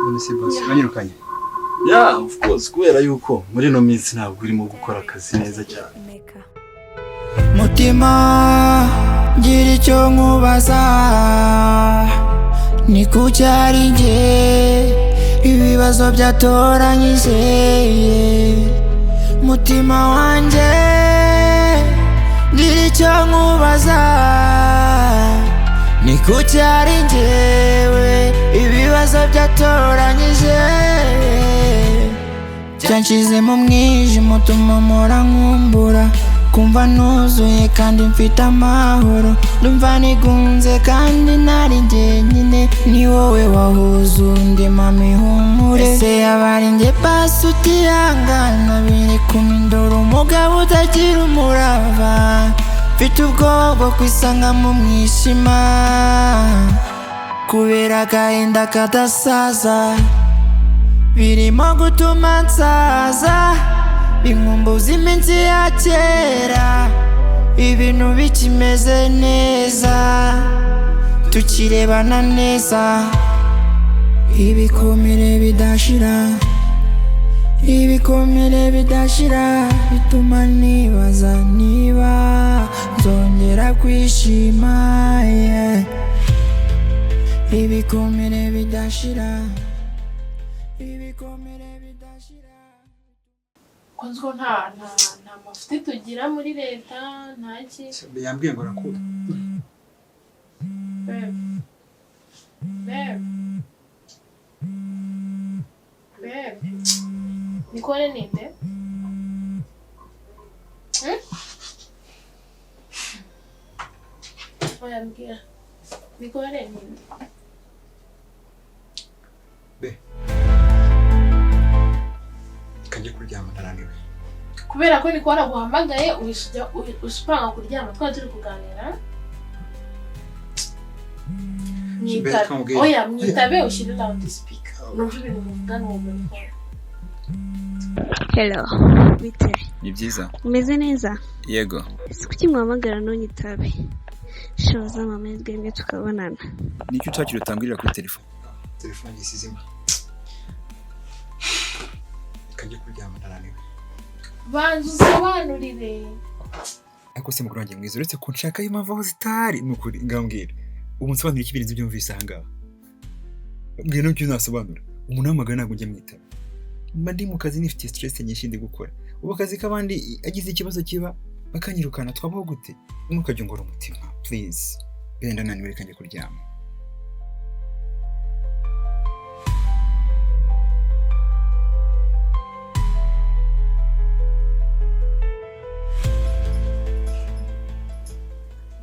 None se boss, banyirukanye? Yeah, of course, kubera yuko muri ino minsi ntabwo urimo gukora akazi neza cyane. Mutima, ngira icyo nkubaza: ni kuki ari njye ibibazo byatoranyije? Mutima wanjye, ngira icyo nkubaza: ni kuki ari njyewe ibibazo byatoranyije, byanshyize mu mwijima, utuma mpora nkumbura, kumva nuzuye kandi mfite amahoro, ndumva nigunze kandi ntari njyenyine? Ni wowe wahuza undi, mami, humure. Ese yaba ari njye basi utihangana, biri kumindura umugabo utagira umurava? Mfite ubwoba bwo kwisanga mu mwijima kubera agahinda kadasaza, birimo gutuma nsaza, binkumbuza iminsi ya kera, ibintu bikimeze neza, tukirebana neza. Ibikomere bidashira, ibikomere bidashira, bituma nibaza niba nzongera kwishima, yeah. Ibikomere bidashira, ibikomere bidashira. Ko nzi ko nta mafuti tugira muri leta, nta ki. Yambwiye ngo arakura. Babe, babe, babe, Nicole ninde? Hmm? Oya, mbwira, Nicole ninde? Be, reka njye kuryama, ndananiwe. Kubera ko Nicole aguhamagaye uhise ujya usipanga kuryama twari turi kuganira. Mwitabe. Reka nkubwire. Oya, mwitabe, ushyire loud speaker numve ibintu muvuga n'uwo muri Nicole. Hello, bite? Ni byiza. Umeze neza? Yego. Si kuki muhamagara ntunyitabe? Shoza mama twembi tukabonana. Nicyo ushakira utambwirira kuri telefone? Telefone yanjye isizima, reka njye kuryama, ndananiwe. Banza usobanurire. Ariko se mukuru wanjye mwiza, uretse ko nshaka impamvu aho zitari, ni ukuri ngambwira ubu nsobanura iki birenze ibyo mvise aha ngaha? Mbwira n'ibyo nasobanura. Umuntu wamagana ntabwo njya mwitaba, mba ndi mu kazi, nifitiye stress nyinshi ndi gukora ubu akazi k'abandi, agize ikibazo kiba bakanyirukana, twabaho gute? Ntukajya ungora umutima, please. Benda naniwe, reka njye kuryama.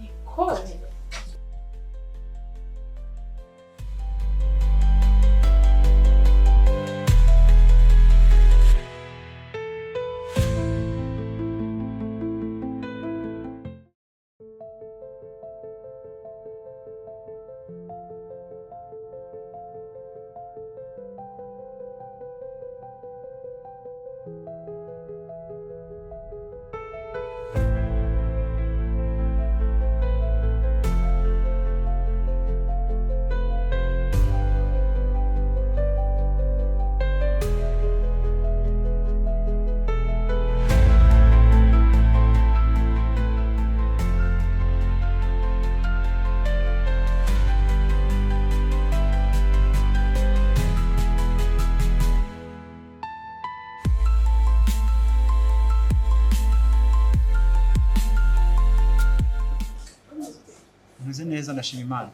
Nicole. Meze neza, ndashima Imana.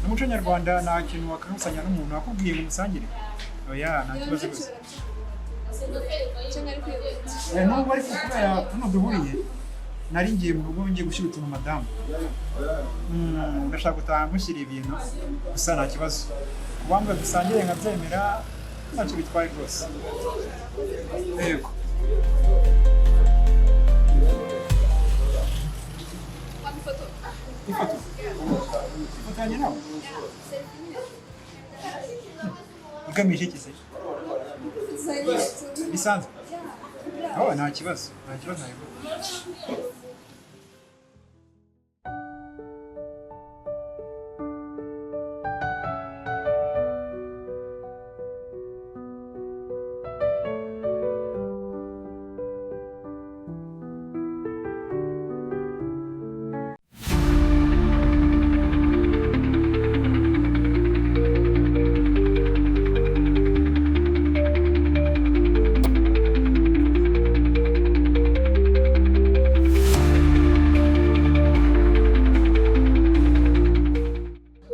Mu muco nyarwanda nta kintu wakarusanya n'umuntu akubwiye ngo musangire. Oya, nta kibazo rwose. Nubwo ariko kubera hano duhuriye, nari ngiye mu rugo, ngiye gushyira utuntu madamu. Ndashaka gutaha mushyira ibintu gusa, nta kibazo. Kubambwa dusangire nkabyemera, ntacyo bitwaye rwose. Yego. Ugamije iki se? Bisanzwe. Oh, nta kibazo. Nta kibazo ntabwo.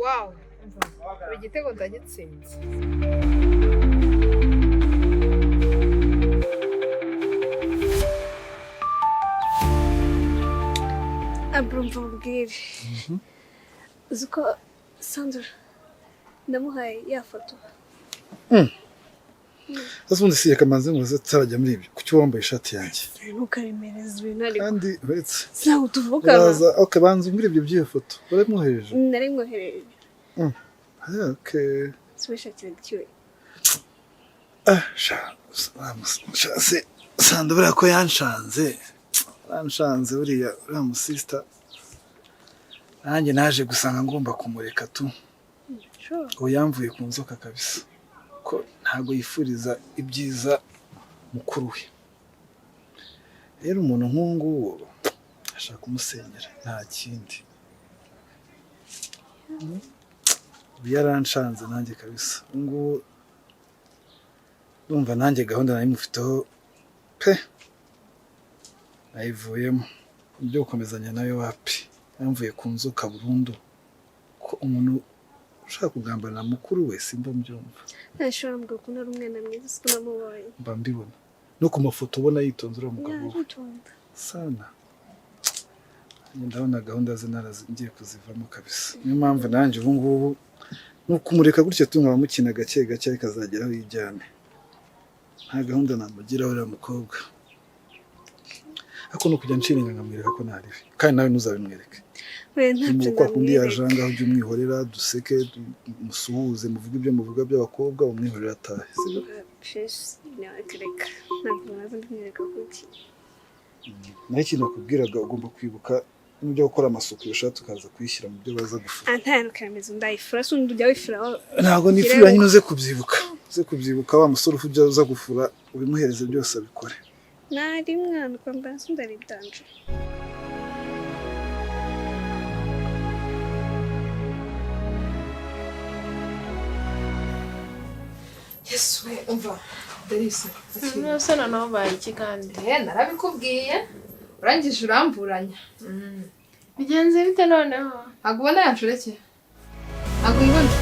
Wow, buri gitego ndagitsinze. Abrumva mubwire. Uzi ko Sandra namuhaye ya foto. Ese ubundi si reka mbanze nkubaze tutarajya muri ibyo. Kuki wambaye ishati yanjye? Ntukaremereze ibintu ariko. Kandi uretse Ntabwo tuvukana. uraza okay, banza umbwire ibyo by'iyo foto. Uramwohereje? Narimwohereje. Okay. Sibishakira icyuye. Ah, sha, sha, se Sandra buriya ko yanshanze. Yanshanze buriya uriya musista. Nanjye naje gusanga ngomba kumureka tu. Sure. Ubu yamvuye ku nzoka kabisa. Ko ntago yifuriza ibyiza mukuru we. Rero umuntu nk'uwo nguwo ashaka kumusenyera nta kindi. Ubu yaranshanze nanjye kabisa. Ubu ngubu ndumva nanjye gahunda nari mufiteho pe nayivuyemo. Ibyo gukomezanya nawe wapi. Yamvuye ku nzoka burundu. Ko umuntu ushaka kugambanira mukuru we simba mbyumva. Ntashobora mbwira ukuntu ari umwana mwiza siko namubonye. Mba mbibona. No ku mafoto ubona yitonze uriya mugabo we. Yaritonda. Sana. Nanjye ndabona gahunda ze ngiye kuzivamo kabisa. Niyo mpamvu nanjye ubu ngubu ni ukumureka gutya tu nkaba mukina gake gake ariko azagera aho yijyane. Nta gahunda namugiraho uriya mukobwa. Ariko ni ukujya nshiringa nkamwereka ko ntaribi. Kandi nawe ntuzabimwereke. Oya ntabyo Kwa kundi ndamwereka. yaje aha ngaha ujye umwihorera duseke musuhuze muvuge ibyo muvuga by'abakobwa umwihorera atahe. Sibyo? Sheshi nawe kereka. Ntabwo naza ndimwereka kuki. Naho ikintu nakubwiraga ugomba kwibuka n'ibyo gukora amasuku iyo ushatse ukaza kuyishyira mu byo baza gufura. Ah, nta ntukaremeza ndayifura se undi ujya wifura wowe. Ntabwo nifurira nyine uze kubyibuka. Uze kubyibuka wa musore ujya uza gufura ubimuhereze byose abikore. Nari mwana ukwambara se ndaridanje. Yesu we, umva Delise. Nose noneho ubaye iki kandi? Narabikubwiye urangije uramburanya. Bigenze bite noneho? Ntabwo ubona yanshoreke? Ntabwo uyibona?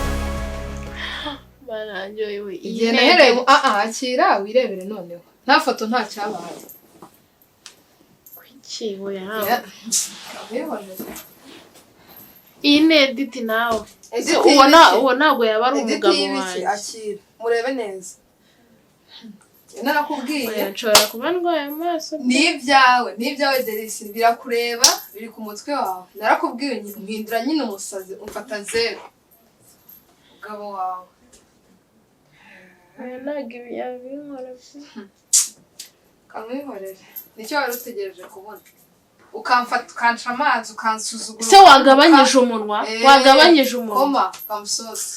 Bararyohewe. Igihe nahereye mu akira wirebere noneho. Nta foto nta cyabaye. Kuki oya? Iyi ni edit nawe. Edit Ubona y'ibiki? uwo ntabwo yaba ari Edit umugabo y'ibiki? wanjye. Akira murebe neza. Narakubwiye. Oya, nshobora kuba ndwaye amaso. Ni ibyawe, ni ibyawe Delise, birakureba, biri ku mutwe wawe. Narakubwiye mpindura nyine umusazi, umfata zero. Umugabo wawe. Oya, ntabwo ibi yabinkora pe. Kamwihorere. Nicyo wari utegereje kubona. Ukamfata ukanca amazi ukansuzugura. Se wagabanyije umunwa? Wagabanyije umunwa? Koma, kamusosi.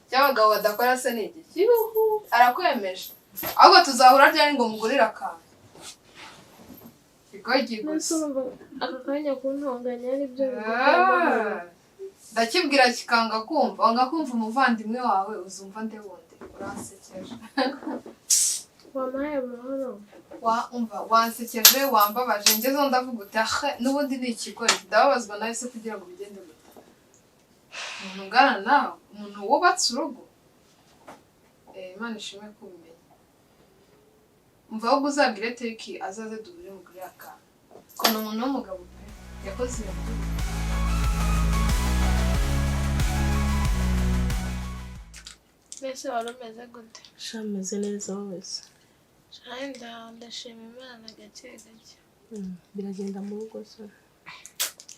Cy'abagabo badakora se ni iki? Yuhu, arakwemeje. Ahubwo tuzahura ryari ngo mugurire akantu. Ikigogi gusa. Aka kanya kuntonganya ari byo Ah, ndakibwira kikanga kumva, wanga kumva umuvandimwe wawe uzumva nde wundi. Uransekeje. Wampaye amahoro. Wa umva wansekeje wambabaje ngezeho ndavuga uti ahe n'ubundi ni ikigoryi ndababazwa nawe se kugira ngo bigende gute. Umuntu ungana nawe, umuntu wubatse urugo. Imana ishimwe ko ubimenye. Umva ahubwo uzabwire Teriki azaze duhure mugurire akantu. Ko ni umuntu w'umugabo pe yakoze ibintu by'ubugabo. Mbese wari umeze gute? Sha meze neza wese. Sha ndashima Imana gake gake. Biragenda mu rugo se?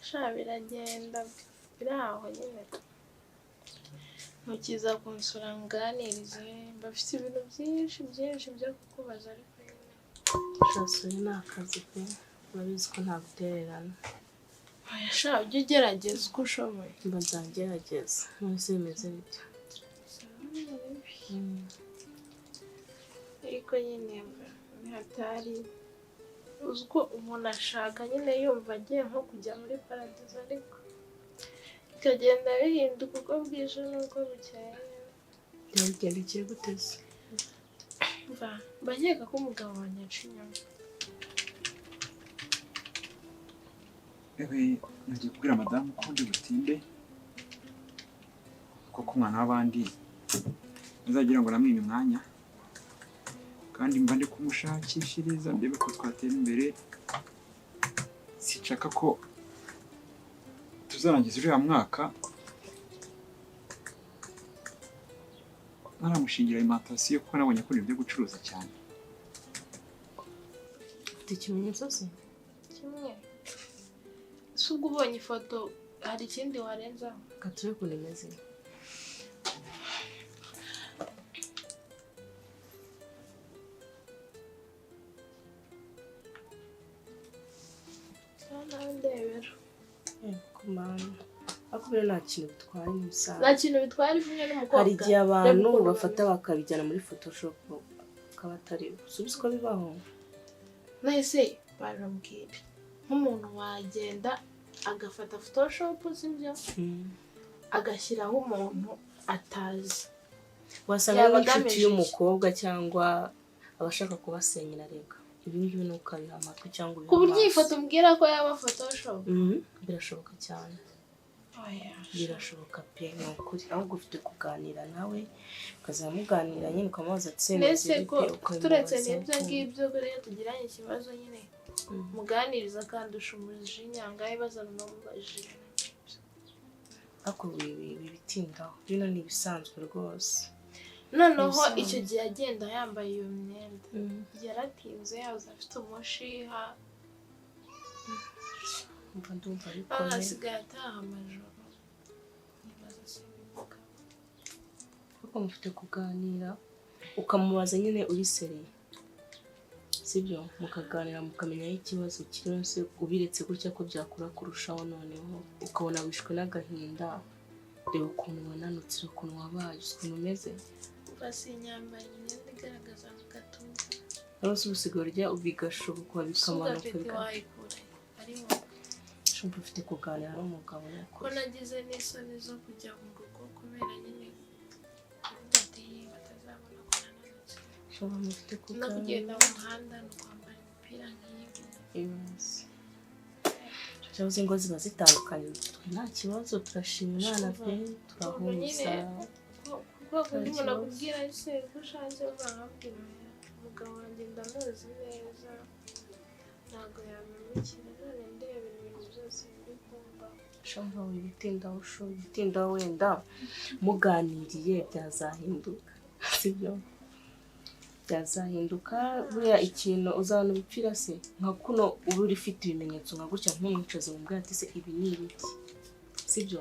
Sha biragenda biri aho nyine. Ntukiza kunsura nganirize, mba mfite ibintu byinshi byinshi byo kukubaza ariko nyine. Sha ni akazi pe, urabizi ko ntagutererana. Oya sha, ujye ugerageza uko ushoboye. Mba nzagerageza, none bimeze bite? Ariko nyine hatari uzi ko umuntu ashaka nyine yumva agiye nko kujya muri paradizo, ariko bikagenda bihinduka uko bwije n'uko bukeye. Byabigendekeye gute se? Mba nkeka ko umugabo wanjye aca inyuma. Ewe, nagiye kubwira madamu ko ndi butinde, kuko umwana w'abandi azagira ngo aramwime umwanya, kandi mba ndi kumushakishiriza ndebe ko twatera imbere. Sinshaka ko tuzarangiza uriya mwaka ntaramushingira alimentation, kuko nabonye akunda ibyo gucuruza cyane. Ufite ikimenyetso se? Kimwe. Si ubwo ubonye ifoto hari ikindi warenzaho? Reka turebe ukuntu imeze. Ndebera. Kumana. Ariko buriya nta kintu bitwaye n'ibisanzwe. Nta kintu bitwaye ari kumwe n'umukobwa. Hari igihe abantu bafata bakabijyana muri Photoshop bakaba atari bo. Si uzi ko bibaho? Nahise barambwira nk'umuntu wagenda agafata Photoshop, sibyo? Agashyiraho umuntu atazi. Wasanga ari inshuti y'umukobwa cyangwa abashaka kubasenyera rega. Ibi ngibi ni ukabiha amatwi cyangwa ubiha ku buryo iyi foto umbwira ko yaba Photoshop. Birashoboka cyane. Birashoboka pe, ni ukuri. Ahubwo ufite kuganira nawe, ukazamuganira nyine ukamubaza ati nese ko turetse n'ibyo ngibyo rero tugiranye ikibazo nyine muganiriza akandusha umujinya ngahe bazana namubajije. Ariko ibi bitindaho bino ni ibisanzwe rwose. Noneho icyo gihe agenda yambaye iyo myenda yaratinze, yahoze afite umushiha. Ndumva bikomeye. Asigaye ataha amajoro. Nibaza se bivuga. Kuko mufite kuganira ukamubaza nyine uri seriye, sibyo? Mukaganira mukamenya aho ikibazo kiri, se ubiretse gutya ko byakura kurushaho, noneho ukabona wishwe n'agahinda. Reba ukuntu wananutse, ukuntu wabaye, ukuntu umeze. Basinyambaye imyenda igaragaza mu gatuza. Rero se usigaye urya bigashoboka bikamanuka wayikura arimo. Shumva ufite kuganira n'umugabo ko nagize n'isoni zo kujya mu rugo kubera nyine kuvuga batazabona ko nananutse. Shumva mufite kuganira no kugenda mu muhanda no kwambara imipira nk'iyi. Cyangwa ingo ziba zitandukanye, twe nta kibazo, turashima Imana pe, turahuza. Kuko umuntu akubwira se ko ushatse bakabwira umugabo wanjye ndamuzi neza ntabwo yamemukira, none ndebera ibintu byose biri kumva. Shumva wibitindaho, bitindaho wenda muganiriye byazahinduka, sibyo? Byazahinduka. Buriya ikintu uzabona ubipfira se nka kuno uba ufite ibimenyetso nka gutya, ntumwicaze mu bwato se ibi ni ibiki, sibyo?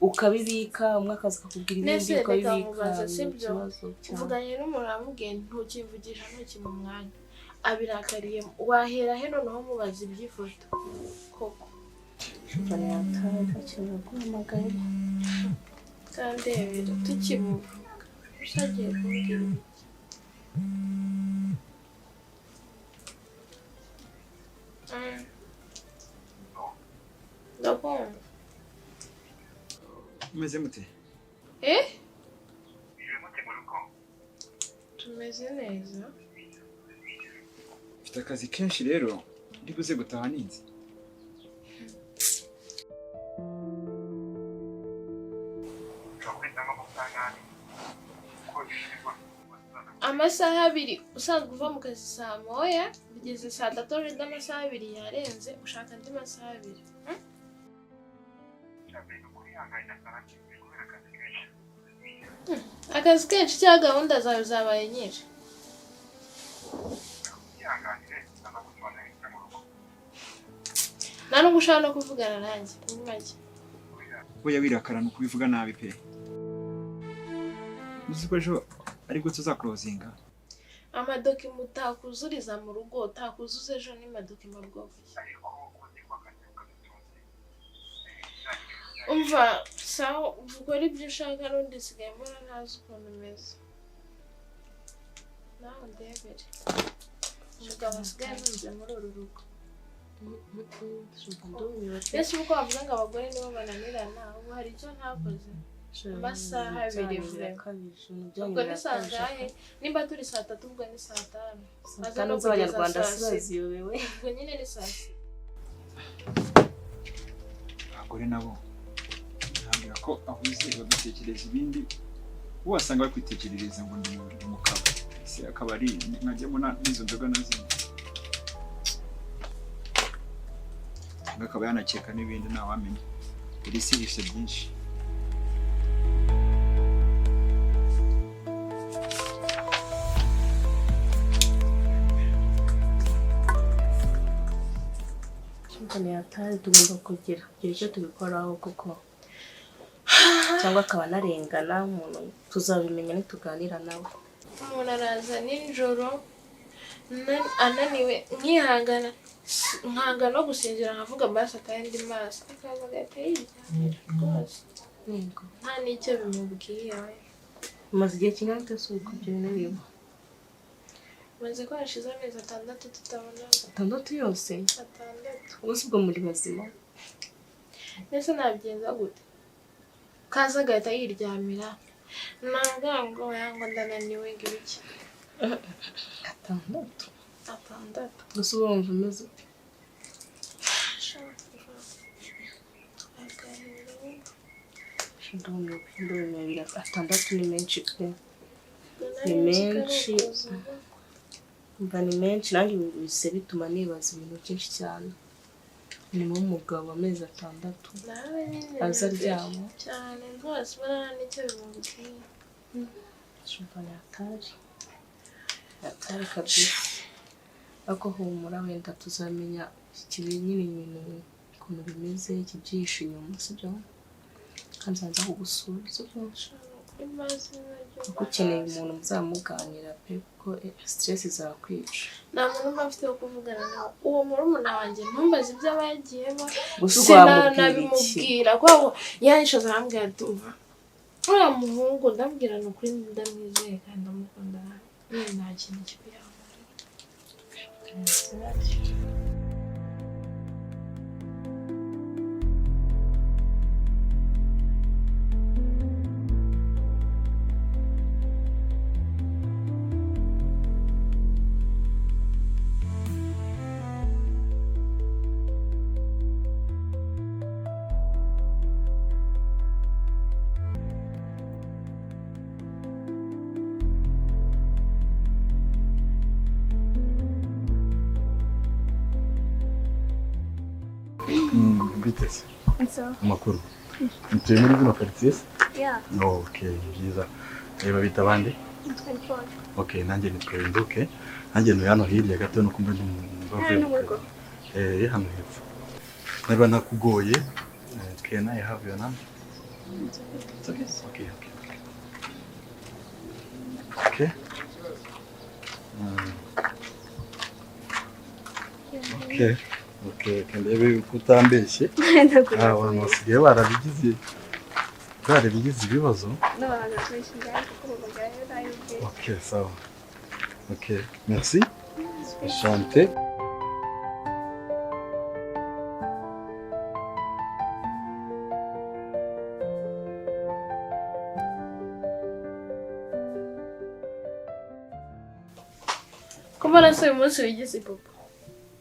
Ukabibika, umwe akaza akakubwira ibindi ukabibika, sibyo? Uvuganye n'umuntu aramubwiye ntukivugisha ntukimu umwanya, abirakariye, wahera he noneho mubaza iby'ifoto koko? Kandebera tukimuvuga usagiye kumbwira ibiki? Ndakumva. Umeze mute? Tumeze neza. Mfite akazi kenshi rero, ndibuze gutaha ninze. Amasaha abiri usanzwe uva mu kazi saa moya, bigeze saa tatu already amasaha abiri yarenze, ushaka andi masaha abiri. Akazi kenshi cyangwa gahunda zawe zabaye nyinshi? Nta nubwo ushaka no kuvugana nanjye muri make. Oya wirakarana ukubivuga nabi pe. Uzi ko ejo aribwo tuzakorozinga. Amadokima utakuzuriza mu rugo utakuzuza ejo ni madokima bwoko ki? Umva sawa, ukora ibyo ushaka n'undi sigaye mbona ntazi ukuntu umeze. Nawe ndebere umugabo asigaye anunze muri uru rugo. Mbese uko bavuga ngo abagore nibo bananirana, ubu hari icyo ntakoze. Amasaha abiri ubwo ni saa ngahe? Nimba turi saa 3 ubwo ni saa 5. Saa 5 z'abanyarwanda sibaziyobewe. Ubwo nyine ni saa 6. Abagore nabo ntabwira ko ahuze bagatekereza ibindi, wasanga bari kwitekerereza ngo ndi mu kabari, se akabari nkajyamo n'izo nzoga na zimwe, akaba yanakeka n'ibindi ntawamenya. Iri si ifite byinshi. Atari tugomba kugira icyo tubikoraho kuko cyangwa akaba anarengana umuntu tuzabimenya nituganira nawe. Umuntu araza nijoro ananiwe nkihangana nkanga no gusinzira nkavuga amaso atandi maso akaza agahita yiryamira rwose nta n'icyo bimubwiye. Umaze igihe kingana gute se uko ibyo bintu biba? Maze ko hashize amezi 6 tutabonana. 6 yose? 6. Ubu ubwo muri bazima? Mbese nabigenza gute? Kaza agahita yiryamira ntabwo ngo yango ndananiwe ngo ibiki. 6. 6. Gusa uba wumva umeze ute? Ndumiwe, 6 ni menshi pe. Ni menshi. Mva ni menshi nanjye bise bituma nibaza ibintu byinshi cyane. Ni umugabo amezi 6 aza aryama cyane rwose ubona nicyo bimubwiye. Shumva ni atari kabisa. Ariko humura wenda tuzamenya ikibi nyine ibintu ukuntu bimeze, ikibyihishe inyuma, sibyo? Kandi nzaza kugusura, sibyo? Kuko ukeneye umuntu muzamuganira pe, kuko stress izakwica. Nta muntu mba mfite wo kuvugana nawe. Uwo murumuna wanjye ntumbaze ibyo aba yagiyemo, sinanabimubwira kuko yanishoza arambwira ati umva uriya muhungu ndambwira ni ukuri ndamwizeye kandi ndamukunda, nta kintu kibi yankorera. Biteze amakuru mutuye muri zino quartier se? Yeah. Okay, byiza. Reba bita bande? Okay, nanjye nitwa Binduke. Nanjye ntuye hano hirya gato no kumbe ndumva. Hano hepfo. Niba ntakugoye, can I have your number? It's okay. Okay, okay. Okay. Okay. Okay, ndebe uko utambeshye. Abantu basigaye barabigize ibibazo. Okay, sawa. Okay, merci. Enchanté. Ko mbona se uyu munsi wigize ipopo?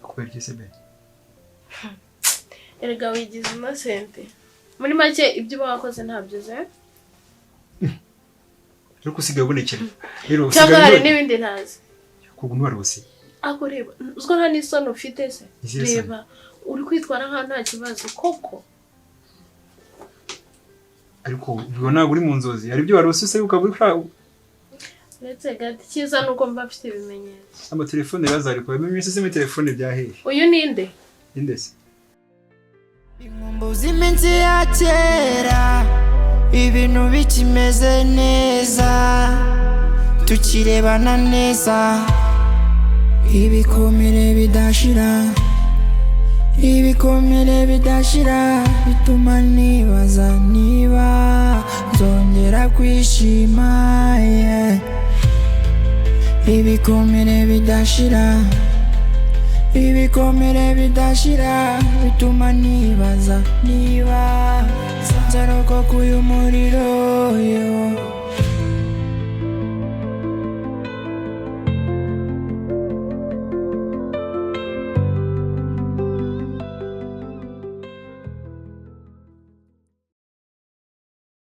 Kubera iki se be? Erega wigize innocent. Muri make ibyo uba wakoze ntabyo uzi. Ariko usigaye ubonekera. Rero cyangwa hari n'ibindi ntazi. Kuko ntiwarose. Ako reba, uziko nta n'isoni ufite se? Reba, uri kwitwara nkaho nta kibazo koko. Ariko ubwo ntabwo uri mu nzozi, hari ibyo warose se ukaba uri Ndetse gati cyiza nuko mba mfite ibimenyetso. Amatelefone razari ko ibimenyetso se muri telefone byahehe. Uyu ninde? Ninde se? Inkumbuzi iminsi ya kera Ibintu bikimeze neza, tukirebana neza. Ibikomere bidashira, ibikomere bidashira, bituma nibaza niba nzongera kwishima, yeah. Ibikomere bidashira, ibikomere bidashira, bituma nibaza niba nzarokoka uyu muriro, yo.